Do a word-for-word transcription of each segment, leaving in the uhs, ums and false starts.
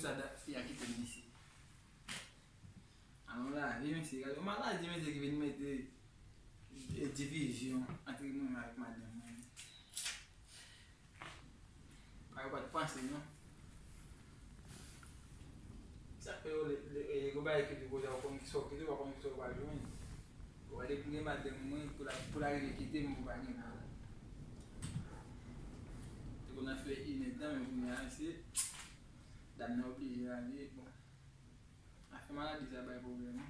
Sa dat fi a kite m mesye. Alon lavi mesye, gade yon maladi mesye ki vin mete e, divizyon antre mwen menm avèk madanm mwen. Bagay ou pa t panse non. Sa fè yo lè, lè, e, gon bagay ki te koze ou konn ki sa w kite, ou pa konn ki sa w pral jwenn. Ou gade pou gen madanm mwen, pou l, pou l arive kite m, pou pa gen pwoblèm. Te konn ap fè inèdtan, men kounye a, se dam nan oblije ale, bon. Afè maladi sa bay pwoblèm, wi.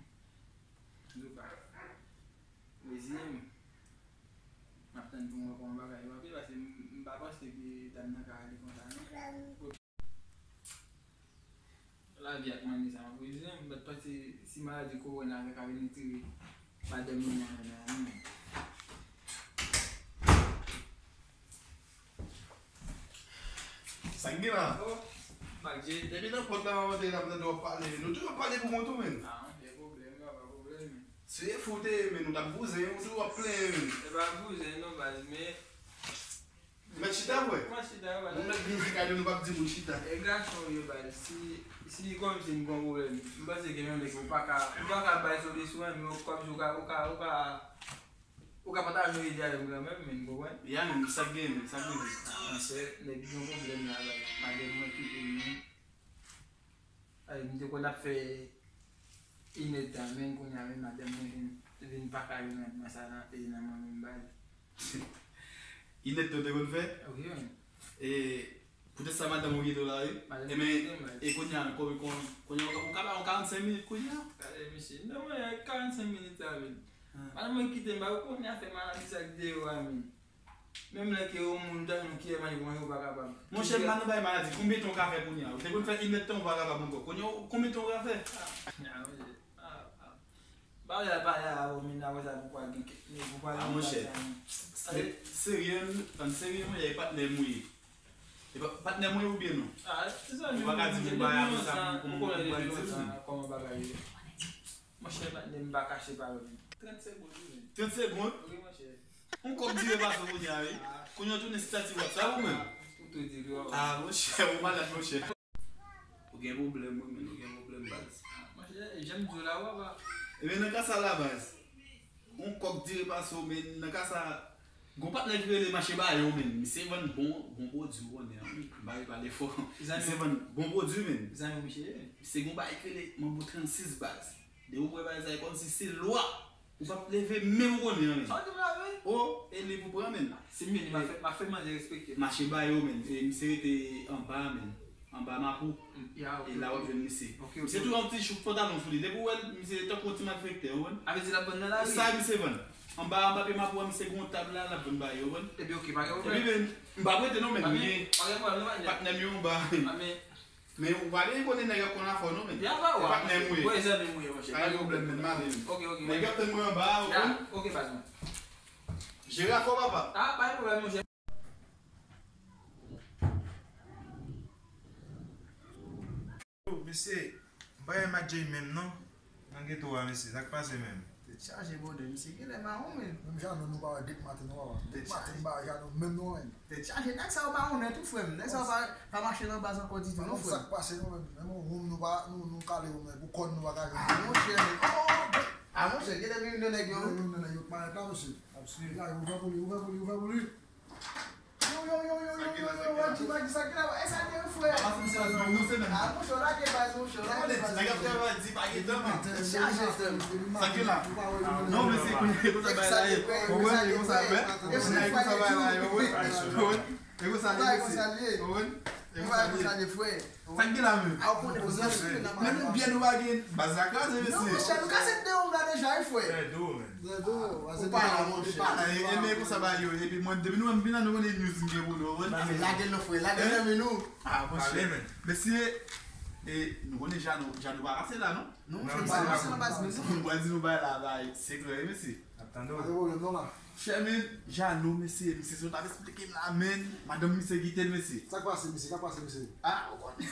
Antouka, reziye m. M ap tann pou m wè kòman bagay yo ap ye, paske m, m pa panse ke dam nan ka ale konsa, non. Lavi ak mande sa, m ap reziye m. M pa t panse si maladi kowona a ka vin retire madanm mwen nan men an, non. Sa k gen la? Oh, Mac J. Depi nan pòt la, m ap tande, n ap tande w ap pale. Nou toujou ap pale pou kont ou, menn. Ah, gen pwoblèm, pa pwoblèm. Se fou te ye, menn, nou t ap bouzen, ou toujou ap plenyen, menn. E pa bouzen, non, baz, men Mèt chita, vre? Mèt chita, vre. Nou mèt vin nan kay nou, nou p ap di moun chita. E gason yo, baz, si, si kòmsi m gon pwoblèm, m panse gen yon nèg ou pa ka, ou pa ka bay solisyon, men kòmsi ou ka, ou ka, ou ka, ou ka pataje yon ide avè m kanmenm, men, ou konprann? Ya, men, sa k gen, men, sa k gen. Ah, monchè, nèg gen yon pwoblèm la, baz. Madanm mwen kite m, men. Ay, m te konn ap fè inèdtan, men kounye a, men madanm mwen vin, vin pa ka jwenn nan sa nan, e nan mwen menm, baz. Inèdtan w te konn fè? Wi, wi. E, poutèt sa madanm ou kite w la, wi. Madanm mwen kite m, baz. E kounye a, kon, kon, kounye a, ou ka ba yon karannsenk minit kounye a? Gade, mesye, non, mwen, karannsenk minit sa, men. Ah. Madanm mwen kite m, baz, ou konnen afè maladi sa k deyò a, men. Menm lè ke yon moun ta jwenn kiyè manje pou manje, ou pa kapab. Monchè, m pa nan bay maladi. Konbyen tan w ka fè kounye a? Ou te konn fè inèdtan, ou pa kapab ankò. Kounye a, konbyen tan w ka fè? Ah, ah, monchè. Ah, ah. Bagay la pale a ou, men apre sa, pou pral gen kèk, pou pral gen bagay la, men. Ah, monchè. Serye, ann serye, monchè, e patnè m ou ye. E pa, patnè m ou ye oubyen non? Ah, se sa, ou pa ka di m bagay apre sa, pou, pou, pou pral di l. Kòman bagay yo ye? Monchè, patnè m pa kache pawòl li. Trant segonn, wi, men. Trant segonn? Wi, monchè. Yon kòk dire pase w kounye a, wi. Ah. Kounye a w tounen estati WhatsApp ou menm? Ah, pou tou di, wi. Ah, monchè, ou malad, monchè. Ou gen pwoblèm, wi, men ou gen pwoblèm, baz. Ah, monchè, jan m di w la, w ap. Ebyen, nan ka sa la, baz. Yon kòk dire pase w, men nan ka sa, gon patnè ki rele Mache Bayo, men. Misye vann bon, bon pwodui, ou konnen, wi. M pa vle pale fò. Misye vann bon pwodui, men. Zanmi w, misye ye, men. Misye gon bagay ki rele Manbo trannsis, baz. Depi w wè bagay sa, e kòmsi se lwa. Ou p ap leve menm, ou konnen an, men. Sa w di m la, wi? O, e li pou pran, men. Se m, men, m ap fè, m ap fè manje respekte. Mache Bayo, men. E misye rete anba, men. Anba Mapou. Ya, ok, ok. E la w ap jwenn misye. Ok, ok. Misye tou yon ti chouk pantalon sou li. Depi w wè l, misye tankou yon ti malfektè, ou konprann? A vle di l ap vann nan lari? Sa misye vann. Anba, anba pye Mapou a, misye gen yon tab la, l ap vann bagay, ou konprann? Ebyen, ok, pa gen pwoblèm. Epi, men, m p ap rete non, men. Pa gen, pa gen pwoblèm, non, patnè. Patnè m yo anba. A, men, Men ou pa vin konnen nèg yo konn afè w non, men. Ya, ba, se patnè m ou ye. Wi, zanmi m ou ye, monchè. Pa gen pwoblèm, men, m ale. Ok, ok, nèg yo ap tann mwen anba a, ou konprann? Ok, baz mwen. Jere afè w, papa. Ah, pa gen pwoblèm, monchè. Yo, mesye, m pa renmen Mac J menm, non. Nan geto a, mesye, sa k pase menm? Tèt chaje, brother, misye genlè mawon, men. Menm Jano, nou pa wè depi maten, nou pa wè. Depi maten, m pa wè Jano menm, non, men. Tèt chaje, nèg sa yo mawon nèt, wi, frè m. Nèg sa yo pa, pa mache nan baz ankò ditou, non, frè m. Sa k pase, non, men. Menm yon woum, nou pa, nou, nou kale woum nan, pou kòn nou pa ka jwenn. Ah, monchè, men. Oh, oh, oh. Ah, monchè, genlè gen youn nan nèg yo. Genlè gen youn nan nèg yo k parèt la, mesye. Ap swiv la, ouvè pou li, ouvè pou li, ouvè pou li. Yo, yo, yo, yo, yo, yo, yo, yo, Wadji, Wadji, sa ki la, e sa ki, frè? Papa, se misye la, se yon semèn. Ah, monchè, w lage baz, monchè, w lage baz. Nèg ap travay, di pa gen tan, man. Tèt chaje, frè m. Sa ki la? Non, men se konsa bagay la ye. Ou wè, se konsa, men. E se konsa bagay la ye, ou wè. E konsa li ye, mesye. Ou wè? E konsa li ye, frè. Sa k gen la menm? A, ou konnen pou zanmi. Men nou byen nou pa gen baz la kraze, mesye. Non, monchè, nou kase deyò la deja, wi, frè. Trè do, men. Trè do, ou pa la, monchè. E, e, men konsa ba yo, epi mwen, depi nou menm vin la, nou konnen news m gen pou nou, wi. Lage l non, frè, lage l nan men nou. Ah, monchè. Mesye, e, nou konnen Jano, Jano pa pase la, non? Non, monchè, m pa pase nan baz, men non. Nou pral di nou bay la, bay sekrè, wi, mesye. N ap tande w. Pa gen pwoblèm, non, la. Chè, men, Jano, mesye, misye sot ap esplike m la, men, madanm misye kite l, mesye. Sa k pase, mesye? Sa k pase, mesye? Ah, ou konnen.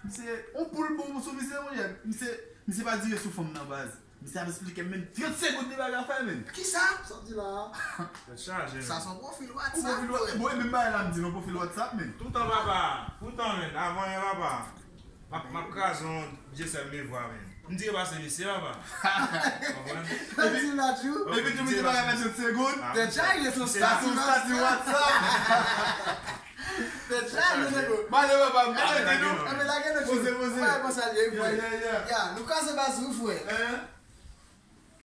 Misye, yon poul bon sou misye, monchè. Misye, misye pa dire sou fanm nan, baz. Misye ap esplike m, men, trant segonn li pa ka fè, men. Kisa? Sa w di la a? Tèt chaje, men. Sa se yon pwofil WhatsApp, frè. Bon, e menm bagay la m di, non, pwofil WhatsApp, men. Toutan, papa. Toutan, men. Avan yè, papa. M ap, m ap kraze yon Jesèl Mevwa menm. M di pase mesye papa. Konprann? Epi, epi tou misye pa ka fè tout segonn. Ah, Tèt chaje sou Se stati sou stati WhatsApp. Tèt chaje sou segonn. Male papa, Ah, male lage nou. non. Anbe lage nou. Poze, poze. Wè, konsa l ye, Ya, ya, ya. Ya, nou kraze baz wi frè. Hein?